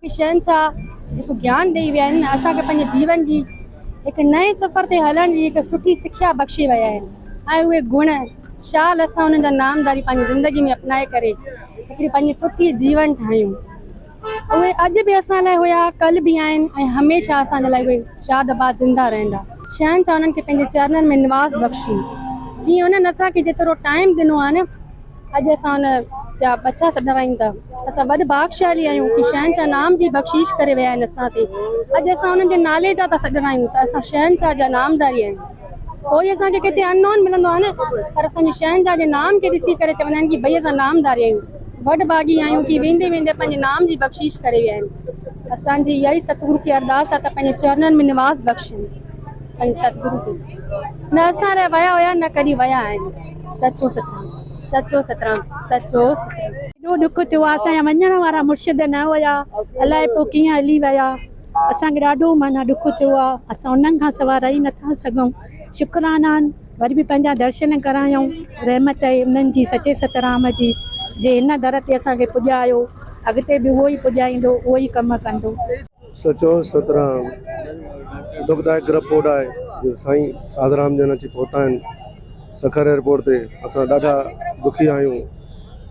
شهنشاهه جيڪو گيان ڏئي ويا آهن اسان کي پنهنجي جيون جي هڪ نئين سفر تي هلڻ جي هڪ سٺي سکيا بخشي ويا آهن ۽ اهي گڻ شال اسان انهن جا نامداري پنهنجي زندگي ۾ اپنائي ڪري هڪڙي پنهنجي سٺي جيون ٺاهيون. اهي اڄ به اسان لاء هيا، ڪل به آهن ۽ هميشه اسان جي لاء اهي شاد آباد زنده رهندا. شهنشاهه انهن کي پنهنجي چرنن ۾ نواز بخشي. جيئن انهن اسان کي جيترو ٽائيم ڏنو آهي نه، اڄ اسان ان جا ٻچا سڏرايون ٿا. اسان وڏ ڀاڳشالي آهيون ڪي شهنشاهه نام جي بخشيش ڪري ويا آهن اسان تي. اڄ اسان انهن جي نالي جا ٿا سڏرايون ته اسان شهنشاهه جا نامداري آهيون. ڪوئي اسان کي ڪٿي ان نون ملندو آهي نه پر اسان جي شهنشاهه جي نام کي ڏسي ڪري چوندا آهن ڪي ڀئي اسان نامداري آهيون. وڏ ڀاڳي آهيون ڪي ويندي ويندي پنهنجي نام جي بخشيش ڪري ويا آهن. اسان جي اها ئي ستگرو کي ارداس آهي ته پنهنجي چرنن ۾ نواز بخشين اسان جي ستگرو کي. نه اسان لاء ويا هيا نه ڪڏهن ويا آهن. سچو سترام سچو سترام سچو سترام. ايڏو ڏک ٿيو آ اسان جا وڃڻ وارا مرشد نه هيا الائي پوء ڪيئن هلي ويا اسان کي ڏاڍو معنيٰ ڏک ٿيو آ اسان انهن کان سوا رهي نٿا سگهون شڪرانا آهن وري به پنهنجا درشن ڪرايائون رحمت آهي انهن جي سچي سترام جي جي هن در تي اسان کي پڄايو اڳتي به اهو ئي پڄائيندو اهو ئي ڪم ڪندو. سچو سترام دکدائڪ رپورٽ آهي جو سائين ساڌرام جن اچي پهتا آهن سکر ايئرپورٽ تي اسان ڏاڍا دکي آهيون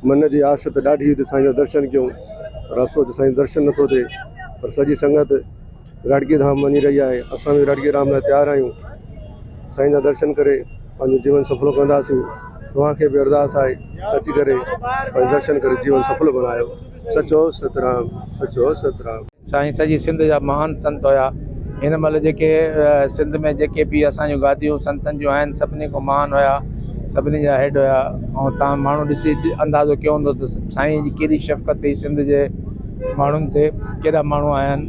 من جي آس ته ڏاڍي هئي ته سائين جو درشن ڪيون پر افسوس سائين درشن نٿو ٿئي پر سڄي سنگت راڙڪي ڌام وڃي رهي آهي اسان به راڙڪي ڌام لاء تيار آهيون سائين جا درشن ڪري پنهنجو جيون سڦلو ڪنداسين توهان کي به ارداس آهي اچي ڪري پنهنجو درشن ڪري جيون سڦلو بڻايو سچو سترام سچو سترام. سائين سڄي سنڌ جا مهان سنت هيا هن مهل جيڪي سنڌ ۾ جيڪي به اسان جون گاديون سنتن جون آهن سڀني کان مهان هيا سڀني جا هيڊ هيا ۽ تان ماڻهو ڏسي اندازو ڪيو هوندو ته سائين جي ڪيڏي شفقت هئي سنڌ جي ماڻهن تي ڪيڏا ماڻهو آيا آهن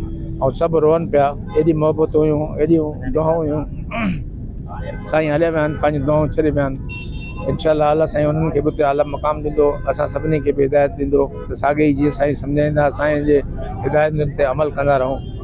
۽ سڀ روئن پيا ايڏي محبت هيون ايڏيون دعائون هيون سائين هليا ويا آهن پنهنجون دعائون ڇڏي ويا آهن انشاء الله الله سائين انهن کي به اتي اعليٰ مقام ڏيندو اسان سڀني کي به هدايت ڏيندو ته ساڳي ئي جيئن سائين سمجهائيندا سائين جي هدايتن تي عمل ڪندا رهون.